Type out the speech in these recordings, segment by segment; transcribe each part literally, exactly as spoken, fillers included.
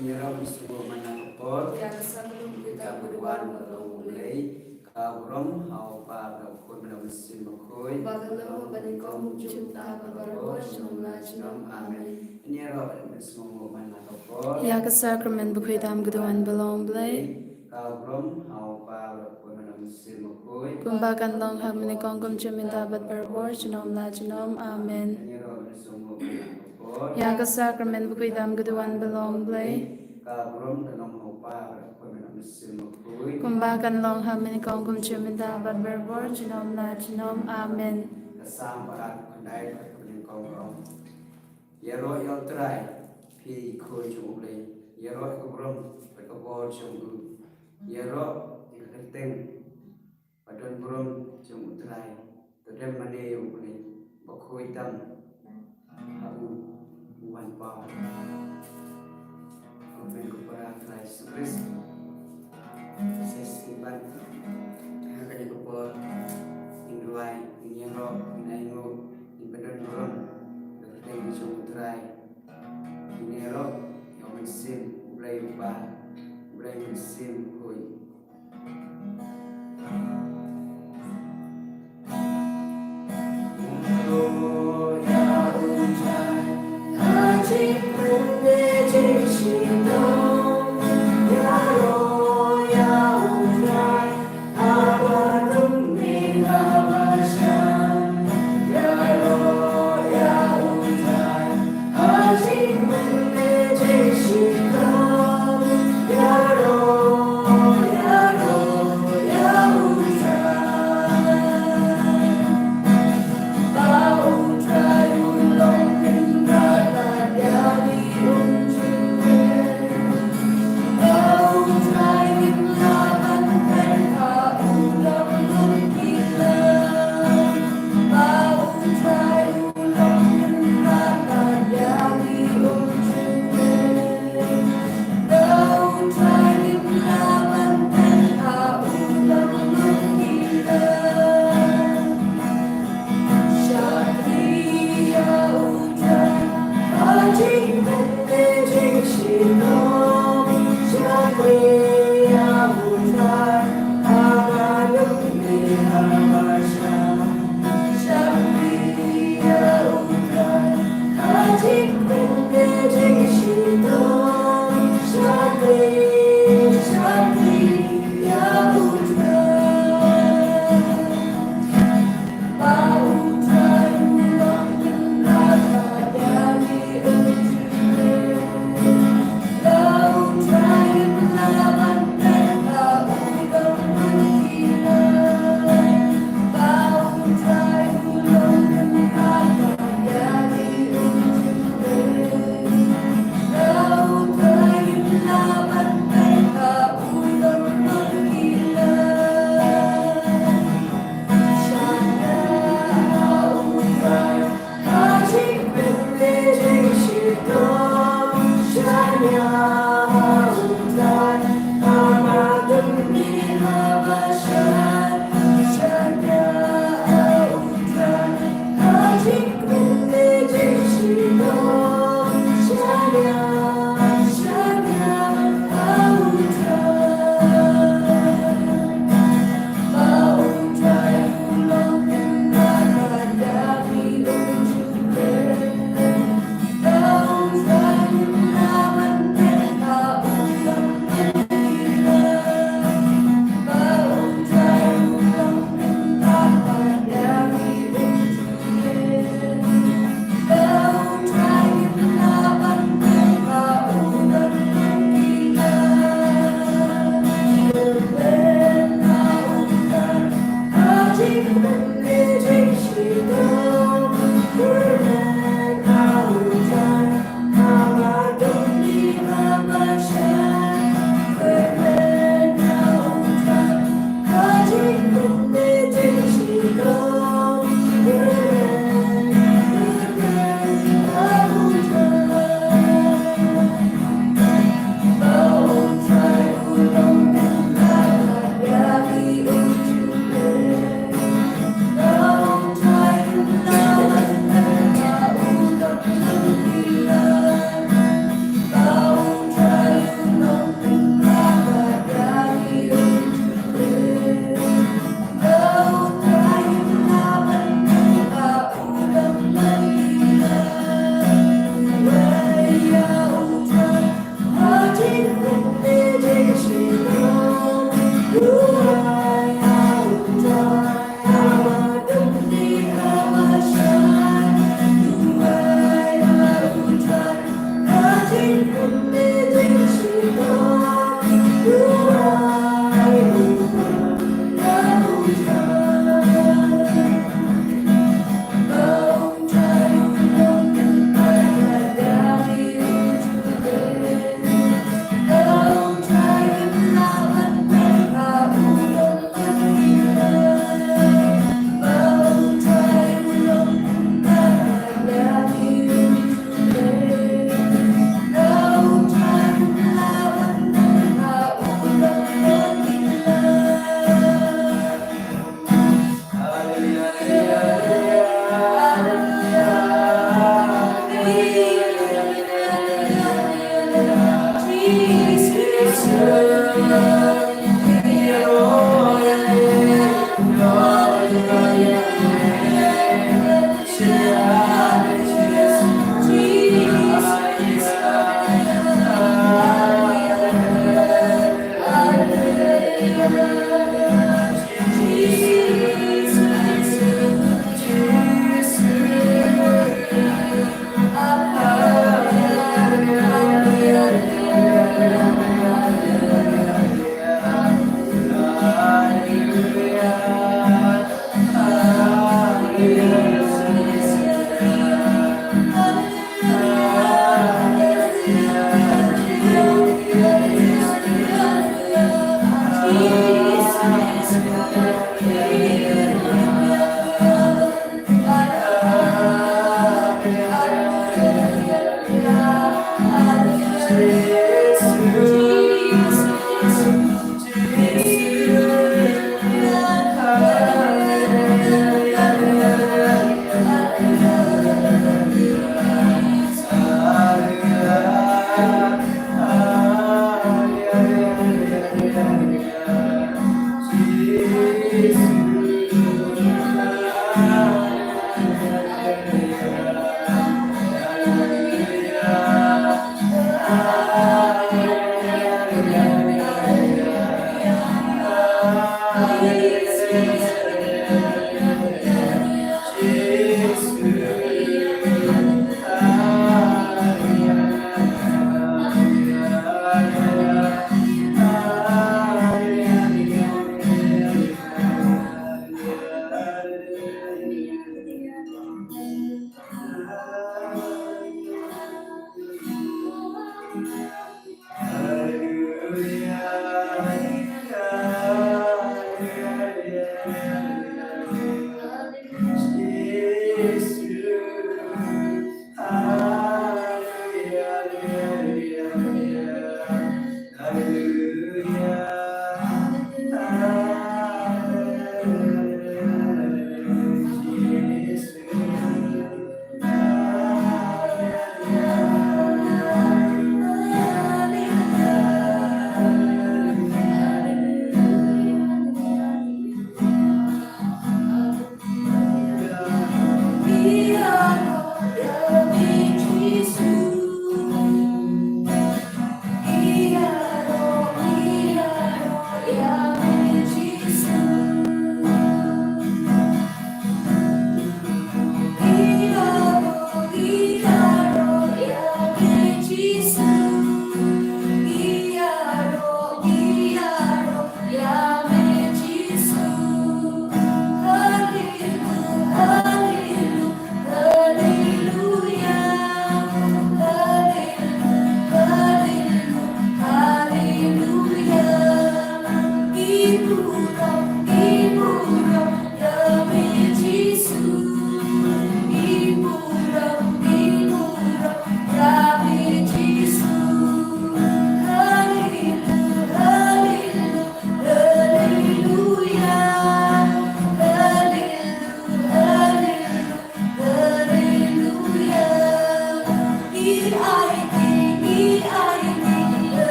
Ïaroh ban sngewbha man la ka por. Ïa ka sakramen bakhuid tam ka duwan ba long U Blei. Ka burom ha U Kpa bad ha U Khun bad ha U Mynsiem Bakhuid. Ba ka long ha ba nyngkong kum shynta bad barabor junom la junom. Amen. Ïaroh ban sngewbha man la ka por. Ïa ka sakramen bakhuid tam ka duwan ba long U Blei. Ka burom ha U Kpa bad ha U Khun bad ha U Mynsiem Bakhuid. Kumba kan long ha ba nyngkong kum shynta bad barabor junom la junom. Amen. Ïaroh ban sngewbha man la ka por. Ïa ka sakramen bakhuid tam ka duwan ba long U Blei. Ka burom ka long ha U Kpa bad ha U Khun bad ha U Mynsiem Bakhuid. Kumba kan long ha ba nyngkong kum shynta bad barabor junom la junom. Amen. Ka Salm barat khyndai ka nyngkong ka ong: Ïaroh ïa U Trai, phi ki khun jong U Blei. Ïaroh ïa ka burom bad ka bor jong u. Ïaroh ïa ka kyrteng ba don burom jong U Trai. To dem mane ïa U Blei, bakhuid tam ha u uban paw. Amen. Ko para Trai Jisu Khrist. Sa shisien pat ha kane ka por ngin duwai, ngin ïaroh, ngin ainguh, ngin pyndon burom ïa ka kyrteng jong U Trai. Ngin ïaroh ïa U Mynsiem, U Blei Uba, U Blei Mynsiem Bakhuid.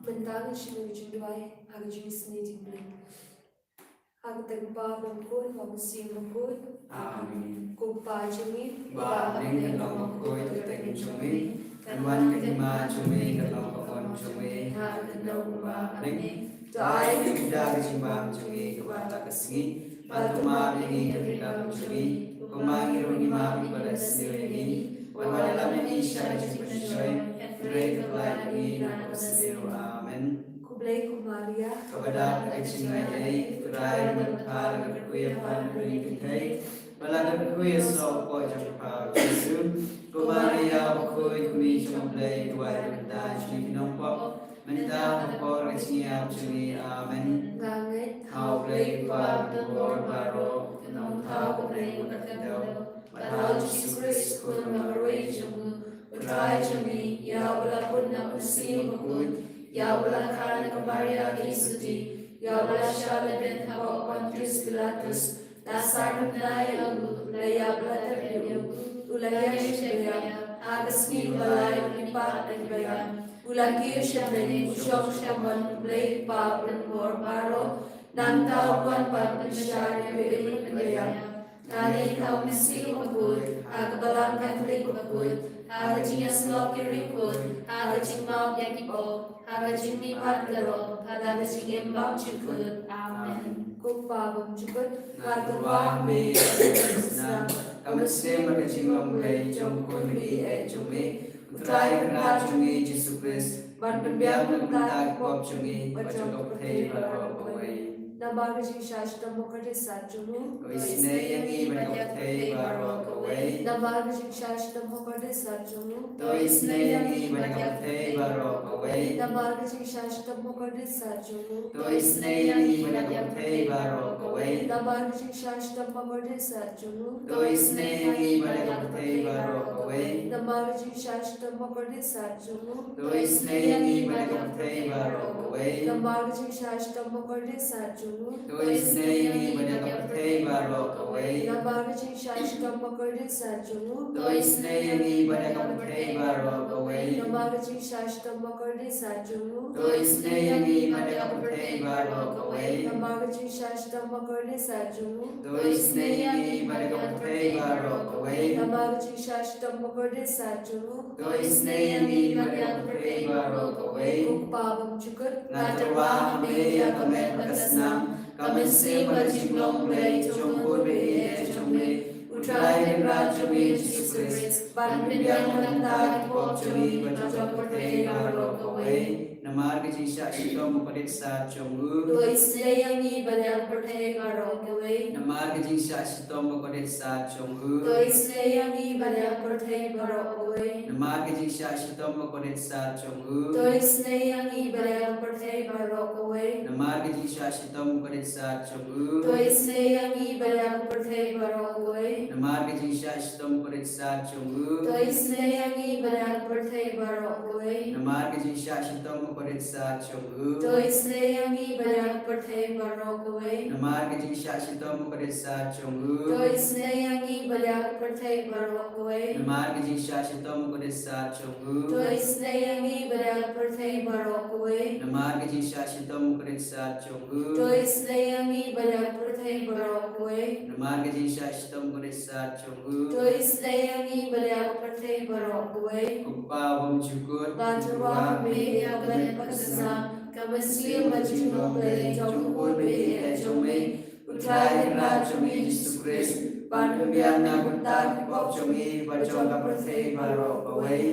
Mynta ngin shim ïa ka jingduwai ha ka jingisynei jong U Blei. Ha ka kyrteng U Kpa bad U Khun bad U Mynsiem Bakhuid. Amen. Ko Kpa jong ngi, uba ha bneng, ka long bakhuid ka kyrteng jong me. Kan wan ka hima jong me, kan long ka mon jong me ha ka kynhun kumba ha bneng. To ai ïa ngi da ka jingbam jong ngi kaba ha ka sngi. Bad to map ïa ngi ka bynta jong ngi, kumba ngi ruh ngi map ïa kiba leh sniew ïa ngi. Wat ïalam ïa ngi sha ka jingpynshoi, hynrei khuslai ïa ngi na ka bymsniew. Amen. Khublei ko Maria, kaba dap da ka jingaiei, U Trai u don bad pha, la kyrkhu ïa pha ha baroh ki kynthei, bad la kyrkhu ïa u soh hapoh jong ka kmie pha U Jisu. Ko Maria bakhuid, ko Kmie jong U Blei, to ai ka bynta jong ngi ki nongpop, mynta bad ha ka por ka jingïap jong ngi. Amen. Nga ngeit ha U Blei Kpa badonbor baroh, ka Nongthaw ka bneng bad ka khyndew, bad ha U Jisu Khrist, Khun ba marwei jong U, U Trai jong ngi, ïa uba la put na U Mynsiem Bakhuid, ïa uba la kha na ka Maria Theisotti, ïa uba la shah lyndet hapoh Pontius Pilatus, la sah kynthah ïa U, la ïap, la tep ïa U, U la ïaishah biang, ha ka sngi ba lai U la mihpat na kiba ïap, U la kiew sha bneng, U shong sha mon U Blei Kpa badonbor baroh. Nangta U wan ban pynshai ïa kiba im bad kiba ïap. Nga ngeit ha U Mynsiem Bakhuid, ha ka Balang Katholik bakhuid, ha ka jingïasyllok ki riewkhuid, ha ka jingmap ïa ki pop, ha ka jingmihpat baroh, ha ka jingim bymjukut. Amen. Ko Kpa bymjukut, nga tyrwa ha me ïa ka met bad ka snam, ka mynsiem bad ka jinglong Blei jong U Khun baieit jong me, U Trai Kynrad jong ngi Jisu Khrist, ban pynbiang na ka bynta ki pop jong ngi bad jong ka pyrthei baroh kawei. Namar ka jingshah shitom bakordit sat jong U, to isynei ïa ngi bad ïa ka pyrthei baroh kawei. Namar ka jingshah shitom bakordit sat jong U, to isynei ïa ngi bad ïa ka pyrthei baroh kawei. Namar ka jingshah shitom bakordit sat jong U, to isynei ïa ngi bad ïa ka pyrthei baroh kawei. Namar ka jingshah shitom bakordit sat jong U, to isynei ïa ngi bad ïa ka pyrthei baroh kawei. Namar ka jingshah shitom bakordit sat jong U, to isynei ïa ngi bad ïa ka pyrthei baroh kawei. Namar ka jingshah shitom bakordit sat jong U, to isynei ïa ngi bad ïa ka pyrthei baroh kawei. Namar ka jingshah shitom bakordit sat jong U, to isynei ïa ngi bad ïa ka pyrthei baroh kawei. Namar ka jingshah shitom bakordit sat jong U, to isynei ïa ngi bad ïa ka pyrthei baroh kawei. Namar ka jingshah shitom bakordit sat jong U, to isynei ïa ngi bad ïa ka pyrthei baroh kawei. Namar ka jingshah shitom bakordit sat jong U, to isynei ïa ngi bad ïa ka pyrthei baroh kawei. Ko Kpa bymjukut, nga tyrwa ha me ïa ka met bad ka snam, ka mynsiem bad ka jinglong Blei jong U Khun baieit jong me, U Trai Kynrad jong ngi Jisu Khrist, ban pynbiang na ka bynta ki pop jong ngi bad jong ka pyrthei baroh kawei. Namar ka jingshah shitom bakordit sat jong U, to isynei ïa ngi bad ïa ka pyrthei baroh kawei. Namar ka jingshah shitom bakordit sat jong U, to isynei ïa ngi bad ïa ka pyrthei baroh kawei. Namar ka jingshah shitom bakordit sat jong U, to isynei ïa ngi bad ïa ka pyrthei baroh kawei. Namar ka jingshah shitom bakordit sat jong U, to isynei ïa ngi bad ïa ka pyrthei baroh kawei. Namar ka jingshah shitom bakordit sat jong U, to isynei ïa ngi bad ïa ka pyrthei baroh kawei. Namar ka jingshah shitom bakordit sat jong U, to isynei ïa ngi bad ïa ka pyrthei baroh kawei. Namar ka jingshah shitom bakordit sat jong U, to isynei ïa ngi bad ïa ka pyrthei baroh kawei. Namar ka jingshah shitom bakordit sat jong U, to isynei ïa ngi bad ïa ka pyrthei baroh kawei. Namar ka jingshah shitom bakordit sat jong U, to isynei ïa ngi bad ïa ka pyrthei baroh kawei. Namar ka jingshah shitom bakordit sat jong U, to isynei ïa ngi bad ïa ka pyrthei baroh kawei. Ko Kpa bymjukut, nga tyrwa ha me ïa ka met bad ka snam, ka mynsiem bad ka jinglong Blei jong U Khun baieit jong me, U Trai Kynrad jong ngi Jisu Khrist, ban pynbiang na ka bynta ki pop jong ngi bad jong ka pyrthei baroh kawei.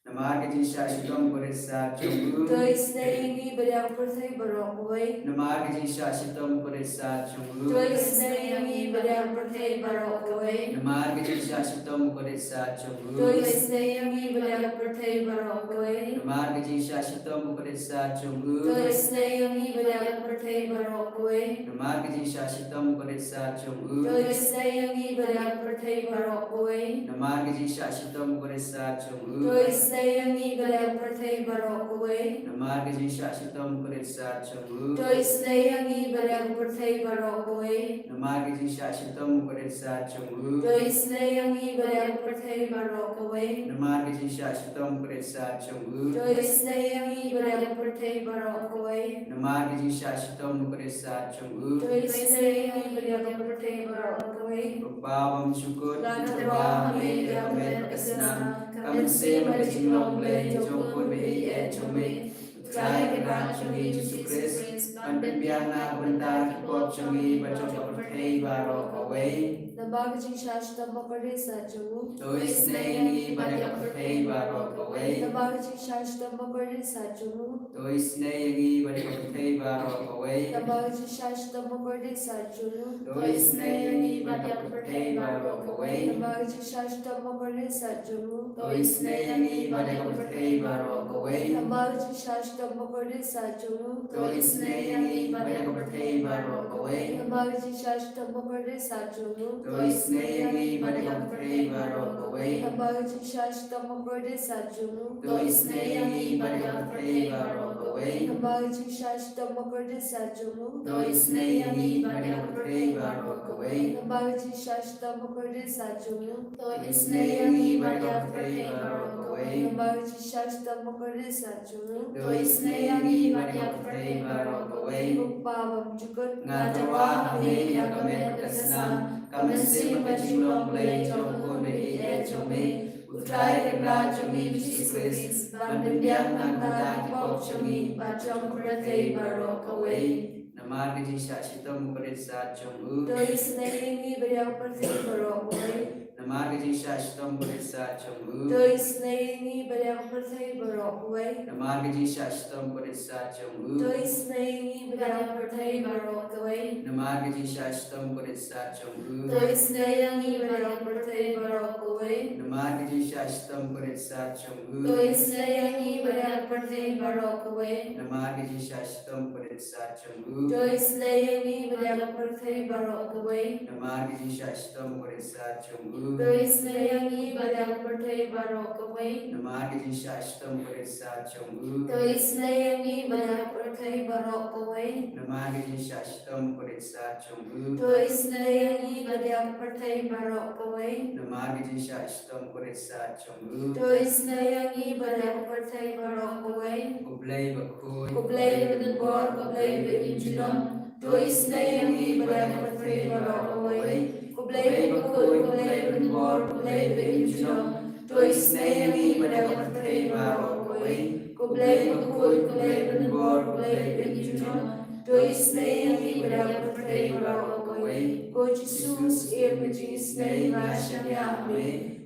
Namar ka jingshah shitom bakordit sat jong u. To isynei ïa ngi bad ïa ka pyrthei baroh kawei. Namar ka jingshah shitom bakordit sat jong u. To isynei ïa ngi bad ïa ka pyrthei baroh kawei. Namar ka jingshah shitom bakordit sat jong u. To isynei ïa ngi bad ïa ka pyrthei baroh kawei. Namar ka jingshah shitom bakordit sat jong u. To isynei ïa ngi bad ïa ka pyrthei baroh kawei. Namar ka jingshah shitom bakordit sat jong u. To isynei ïa ngi bad ïa ka pyrthei baroh kawei. Namar ka jingshah shitom bakordit sat jong u. To isynei ïa ngi bad ïa ka pyrthei baroh kawei. Namar ka jingshah shitom bakordit sat jong u. To isynei ïa ngi bad ïa ka pyrthei baroh kawei. Namar ka jingshah shitom bakordit sat jong u. To isynei ïa ngi bad ïa ka pyrthei baroh kawei. Namar ka jingshah shitom bakordit sat jong u. To isynei ïa ngi bad ïa ka pyrthei baroh kawei. Namar ka jingshah shitom bakordit sat jong u. To isynei ïa ngi bad ïa ka pyrthei baroh kawei. Ko Pa bymjukut, nga tyrwa ha me ïa ka met bad ka snam, ka mynsiem bad ka jinglong Blei jong U Khun ba ïeit jong me, U Trai Kynrad jong ngi Jisu Khrist, ban pynbiang na ka bynta ki pop jong ngi bad jong ka pyrthei baroh kawei. Namar ka jingshah shitom bakordit sat jong u. To isynei ïa ngi bad ïa ka pyrthei baroh kawei. Namar ka jingshah shitom bakordit sat jong u. To isynei ïa ngi bad ïa ka pyrthei baroh kawei. Namar ka jingshah shitom bakordit sat jong u. To isynei ïa ngi bad ïa ka pyrthei baroh kawei. Namar ka jingshah shitom bakordit sat jong u. To isynei ïa ngi bad ïa ka pyrthei baroh kawei. Namar ka jingshah shitom bakordit sat jong u. To isynei ïa ngi bad ïa ka pyrthei baroh kawei. Namar ka jingshah shitom bakordit sat jong u. To isynei ïa ngi bad ïa ka pyrthei baroh kawei. Namar ka jingshah shitom bakordit sat jong u. To isynei ïa ngi bad ïa ka pyrthei baroh kawei. Namar ka jingshah shitom bakordit sat jong u. To isynei ïa ngi bad ïa ka pyrthei baroh kawei. Namar ka jingshah shitom bakordit sat jong u. To isynei ïa ngi bad ïa ka pyrthei baroh kawei. Namar ka jingshah shitom bakordit sat jong u. To isynei ïa ngi bad ïa ka pyrthei baroh kawei. Ko Pa bymjukut, nga tyrwa ha me ïa ka met bad ka snam, ka mynsiem bad ka jinglong Blei jong U Khun ba ïeit jong me, U Trai Kynrad jong ngi Jisu Khrist, ban pynbiang na ka bynta ki pop jong ngi bad jong ka pyrthei baroh kawei. Namar ka jingshah shitom bakordit sat jong u. To isynei ïa ngi bad ïa ka pyrthei baroh kawei. Namar ka jingshah shitom bakordit sat jong u. To isynei ïa ngi bad ïa ka pyrthei baroh kawei. Namar ka jingshah shitom bakordit sat jong u. To isynei ïa ngi bad ïa ka pyrthei baroh kawei. Namar ka jingshah shitom bakordit sat jong u. To isynei ïa ngi bad ïa ka pyrthei baroh kawei. Namar ka jingshah shitom bakordit sat jong u. To isynei ïa ngi bad ïa ka pyrthei baroh kawei. Namar ka jingshah shitom bakordit sat jong u. To isynei ïa ngi bad ïa ka pyrthei baroh kawei. Namar ka jingshah shitom bakordit sat jong u. To isynei ïa ngi bad ïa ka pyrthei baroh kawei. Namar ka jingshah shitom bakordit sat jong u. To isynei ïa ngi bad ïa ka pyrthei baroh kawei. Namar ka jingshah shitom bakordit sat jong u. To isynei ïa ngi bad ïa ka pyrthei baroh kawei. Namar ka jingshah shitom bakordit sat jong u. To isynei ïa ngi bad ïa ka pyrthei baroh kawei. Ko Blei bakhuid, ko Blei badonbor, ko Blei ba im junom, to isynei ïa ngi bad ïa ka pyrthei baroh kawei. Ko Blei bakhuid, ko Blei badonbor, ko Blei ba im junom, to isynei ïa ngi bad ïa ka pyrthei baroh kawei. Ko Blei bakhuid, ko Blei badonbor, ko Blei ba im junom, to isynei ïa ngi bad ïa ka pyrthei baroh kawei. Ko Jisu, Syiem ka jingisynei, nga shaniah ha me.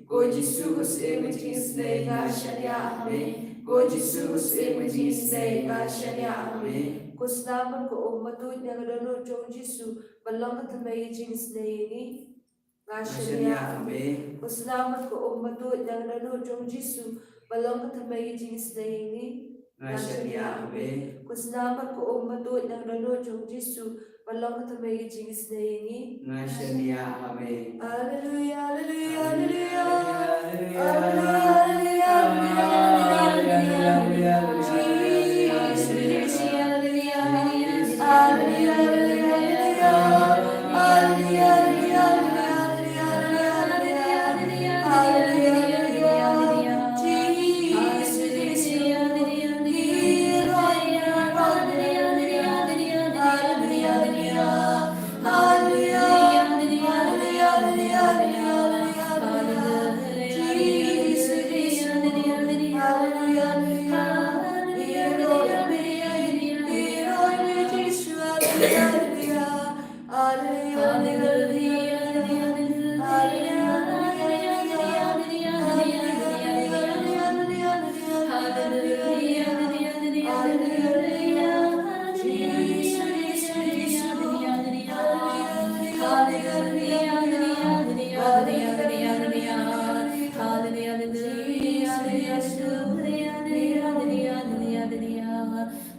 Ko Jisu, Syiem ka jingisynei, nga shaniah ha me. Ko Jisu, Syiem ka jingisynei, nga shaniah ha me. Ko Snam bad ko Um ba tuid na ka dohnud jong u Jisu, ba long ka thymmei ka jingisynei ïa ngi, nga shaniah ha me. Ko Snam bad ko Um ba tuid na ka dohnud jong u Jisu, ba long ka thymmei ka jingisynei ïa ngi, nga shaniah ha me. Ko Snam bad ko Um ba tuid na ka dohnud jong u Jisu, ba long ka thymmei ka jingisynei ïa ngi, nga shaniah ha me. Alleluia, alleluia, alleluia. Alleluia, alleluia, alleluia.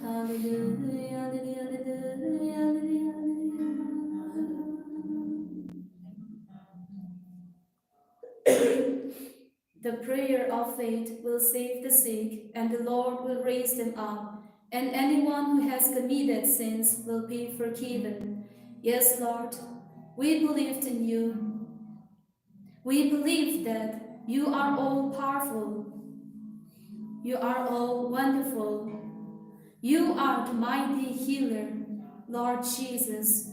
Hallelujah, hallelujah, hallelujah, hallelujah. The prayer of faith will save the sick, and the Lord will raise them up, and anyone who has committed sins will be forgiven. Yes, Lord, we believed in you. We believe that you are all powerful. You are all wonderful. You are the mighty healer, Lord Jesus.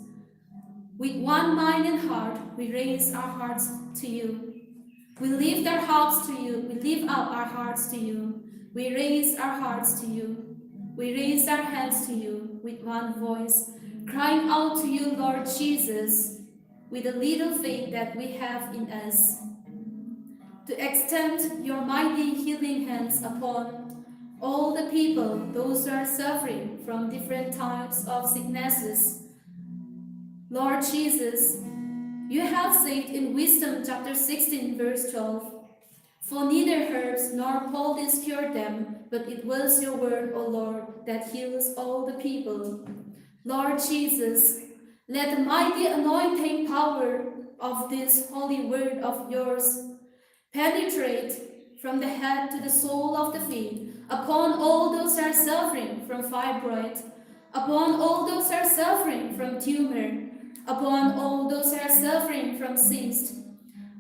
With one mind and heart, we raise our hearts to you. We lift our hearts to you. We lift up our hearts to you. We raise our hearts to you. We raise our hands to you with one voice, crying out to you, Lord Jesus, with the little faith that we have in us, to extend your mighty healing hands upon all the people, those who are suffering from different types of sicknesses. Lord Jesus, you have said in Wisdom chapter sixteen, verse twelve, "For neither herbs nor poultice cure them, but it was your word, O Lord, that heals all the people." Lord Jesus, let the mighty anointing power of this holy word of yours penetrate from the head to the sole of the feet upon all those who are suffering from fibroid, upon all those who are suffering from tumor, upon all those who are suffering from cyst,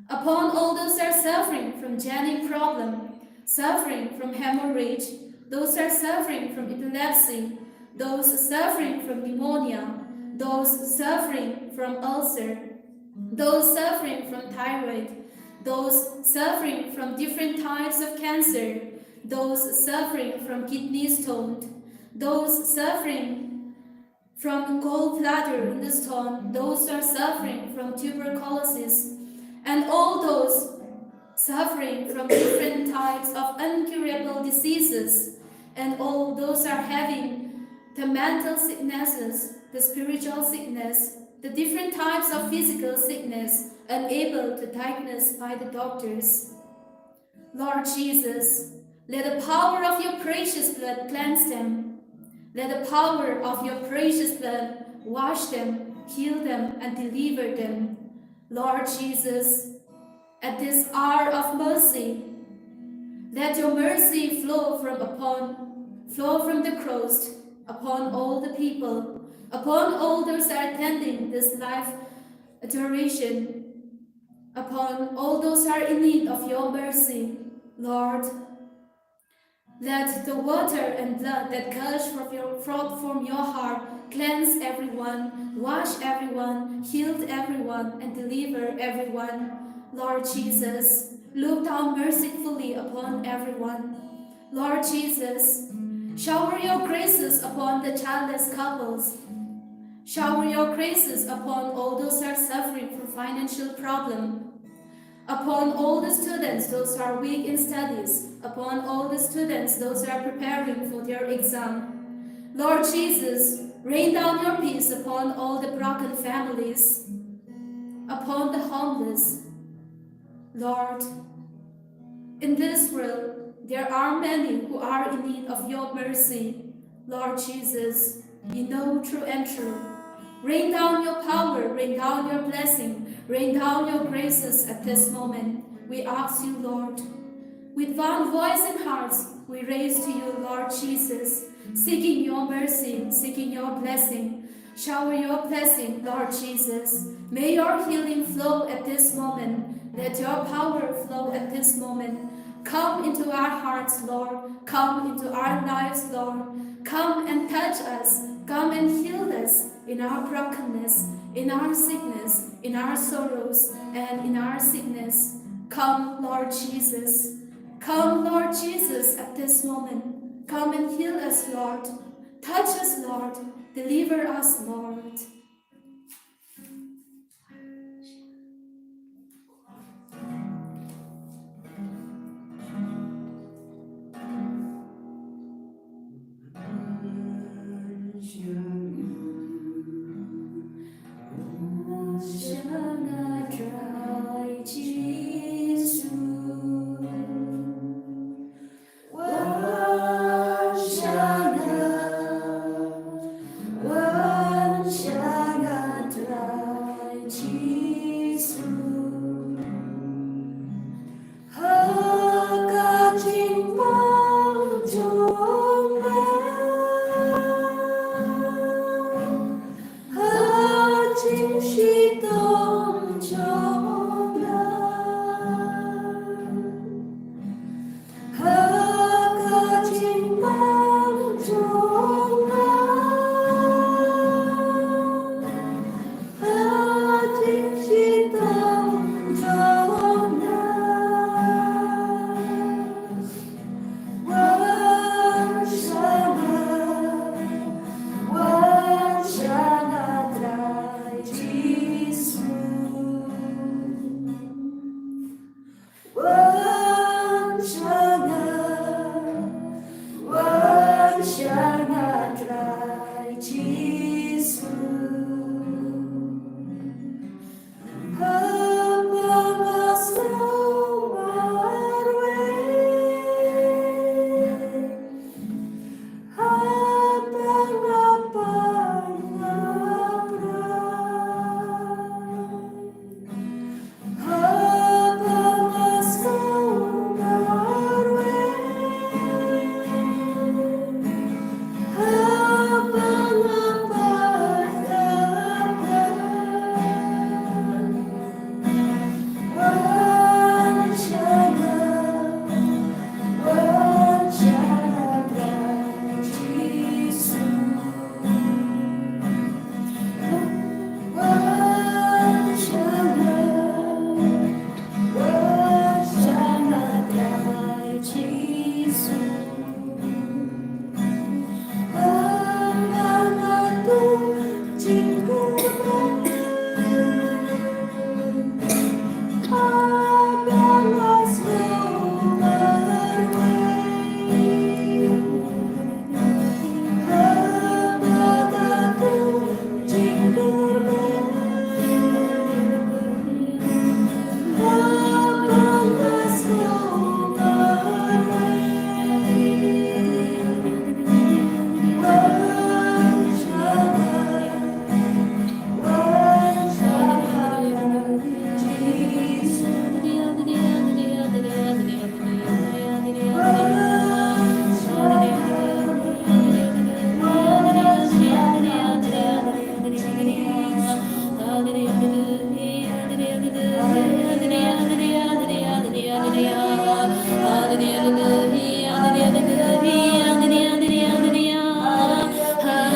upon all those who are suffering from genital problem, suffering from hemorrhage, those who are suffering from epilepsy, those suffering from pneumonia, those suffering from ulcer, those suffering from thyroid, those suffering from different types of cancer, those suffering from kidney stone, those suffering from gallbladder in the stone, those who are suffering from tuberculosis, and all those suffering from different types of incurable diseases, and all those are having the mental sicknesses, the spiritual sickness, the different types of physical sickness, unable to diagnose by the doctors. Lord Jesus, let the power of your precious blood cleanse them. Let the power of your precious blood wash them, heal them, and deliver them. Lord Jesus, at this hour of mercy, let your mercy flow from upon, flow from the cross upon all the people, upon all those attending this live adoration, upon all those who are in need of your mercy, Lord. Let the water and blood that gush from your, from, from your heart cleanse everyone, wash everyone, heal everyone, and deliver everyone. Lord Jesus, look down mercifully upon everyone. Lord Jesus, shower your graces upon the childless couples. Shower your graces upon all those who are suffering from financial problem, upon all the students, those who are weak in studies, upon all the students, those who are preparing for their exam. Lord Jesus, rain down your peace upon all the broken families, upon the homeless. Lord, in this world, there are many who are in need of your mercy. Lord Jesus, you know true and true. Rain down your power, rain down your blessing, rain down your graces at this moment. We ask you, Lord. With one voice and hearts, we raise to you, Lord Jesus, seeking your mercy, seeking your blessing. Shower your blessing, Lord Jesus. May your healing flow at this moment. Let your power flow at this moment. Come into our hearts, Lord. Come into our lives, Lord. Come and touch us. Come and heal us in our brokenness, in our sickness, in our sorrows, and in our sickness. Come, Lord Jesus. Come, Lord Jesus, at this moment. Come and heal us, Lord. Touch us, Lord. Deliver us, Lord.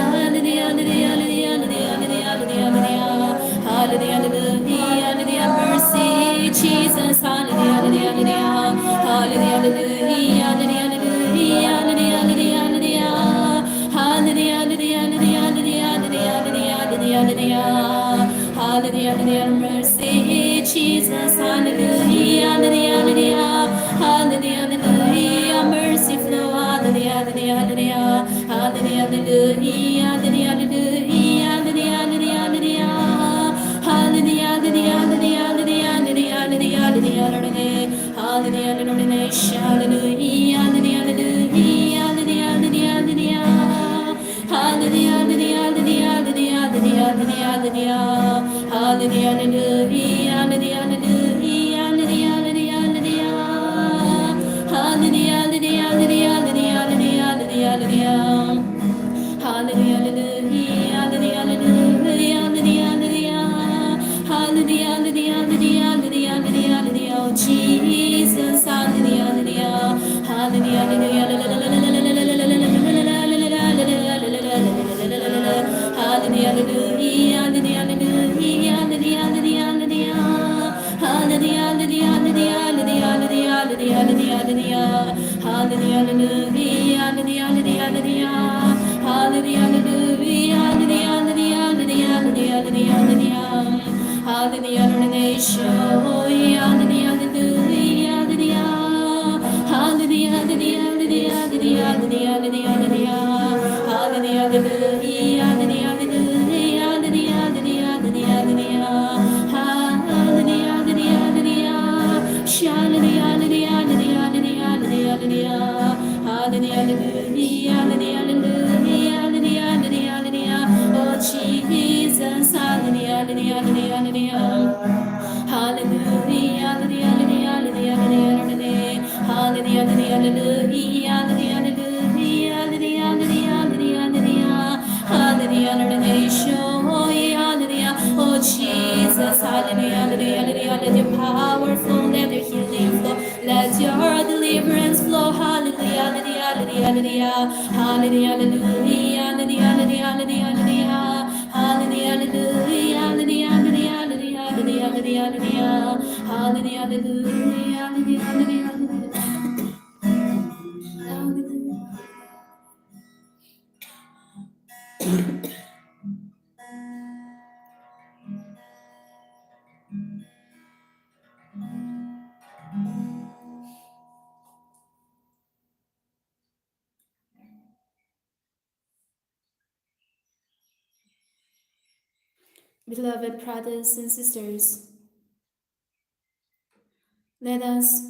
Hallelujah, hallelujah, hallelujah, hallelujah, hallelujah. Hallelujah, hallelujah, hallelujah. Mercy, Jesus. Hallelujah, hallelujah, hallelujah. Hallelujah, hallelujah, hallelujah, hallelujah, hallelujah, hallelujah. Hallelujah, hallelujah, hallelujah, hallelujah, hallelujah, hallelujah, hallelujah. Hallelujah, hallelujah, mercy, Jesus. Hallelujah, hallelujah, hallelujah. Hallelujah, hallelujah, mercy flow. Hallelujah, hallelujah, hallelujah. Hallelujah, hallelujah, hallelujah, hallelujah, hallelujah, hallelujah. Hallelujah, hallelujah, hallelujah, hallelujah, hallelujah, hallelujah, hallelujah. Hallelujah, hallelujah, hallelujah, hallelujah, hallelujah, hallelujah. Hallelujah, hallelujah, hallelujah, hallelujah, hallelujah. Hallelujah, hallelujah, hallelujah, hallelujah, hallelujah, hallelujah. Hallelujah, hallelujah, hallelujah, hallelujah, hallelujah, hallelujah. Hallelujah, hallelujah, hallelujah, hallelujah, hallelujah. Hallelujah, hallelujah, hallelujah, hallelujah, hallelujah, hallelujah. Oh, Jesus, hallelujah, hallelujah. Hallelujah, hallelujah. Hallelujah, hallelujah, hallelujah, hallelujah, hallelujah, hallelujah. Hallelujah, hallelujah, hallelujah, hallelujah, hallelujah, hallelujah, hallelujah. Hallelujah, hallelujah, hallelujah, hallelujah, hallelujah. Hallelujah, hallelujah, hallelujah, hallelujah, hallelujah, hallelujah, hallelujah. Hallelujah, hallelujah, hallelujah, hallelujah, hallelujah. Hallelujah, hallelujah, hallelujah, hallelujah, hallelujah. Hallelujah, hallelujah, hallelujah, hallelujah, hallelujah, hallelujah, hallelujah. Hallelujah, hallelujah, hallelujah. Hallelujah, hallelujah, hallelujah, hallelujah, hallelujah. Hallelujah, hallelujah, hallelujah, hallelujah, hallelujah, hallelujah. Oh, Jesus, hallelujah, hallelujah, hallelujah, hallelujah. Hallelujah, hallelujah, hallelujah, hallelujah, hallelujah. Hallelujah, hallelujah, hallelujah, hallelujah, hallelujah, hallelujah, hallelujah. Hallelujah, hallelujah, hallelujah. Oh, Jesus, hallelujah, hallelujah, hallelujah. Let your power flow, let your healing flow, let your deliverance flow. Hallelujah, hallelujah, hallelujah, hallelujah. Hallelujah, hallelujah, hallelujah, hallelujah, hallelujah. Hallelujah, hallelujah, hallelujah, hallelujah, hallelujah, hallelujah. Hallelujah, hallelujah, hallelujah, hallelujah, hallelujah. Hallelujah. Beloved brothers and sisters, let us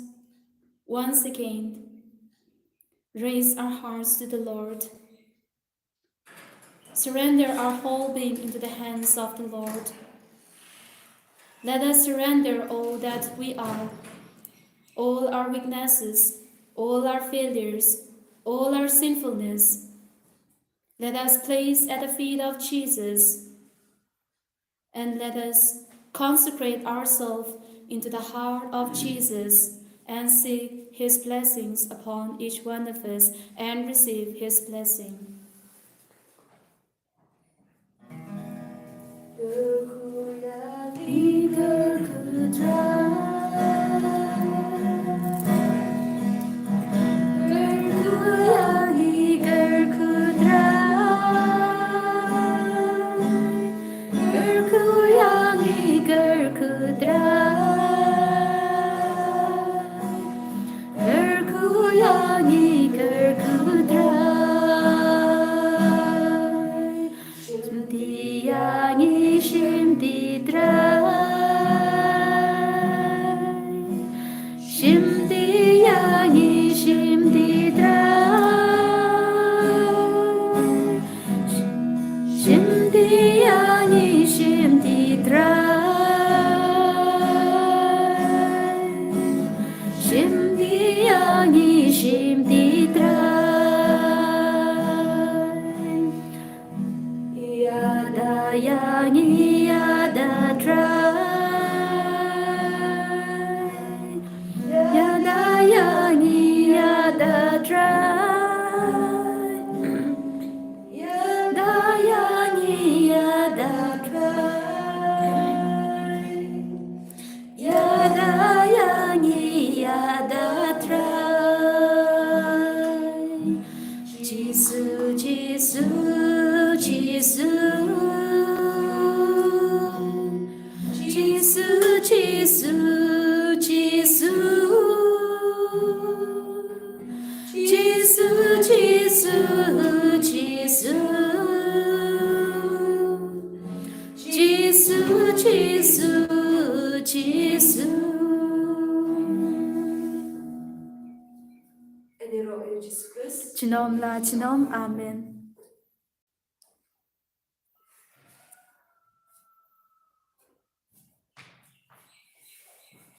once again raise our hearts to the Lord. Surrender our whole being into the hands of the Lord. Let us surrender all that we are, all our weaknesses, all our failures, all our sinfulness. Let us place at the feet of Jesus, and let us consecrate ourselves into the heart of Jesus and seek his blessings upon each one of us and receive his blessing. Jisu, Jisu, Jisu. Jisu, Jisu, Jisu. Jisu, Jisu, Jisu. Jisu, Jisu, Jisu. Ïaroh ïa u Jisu Khrist. Junom la junom. Amen.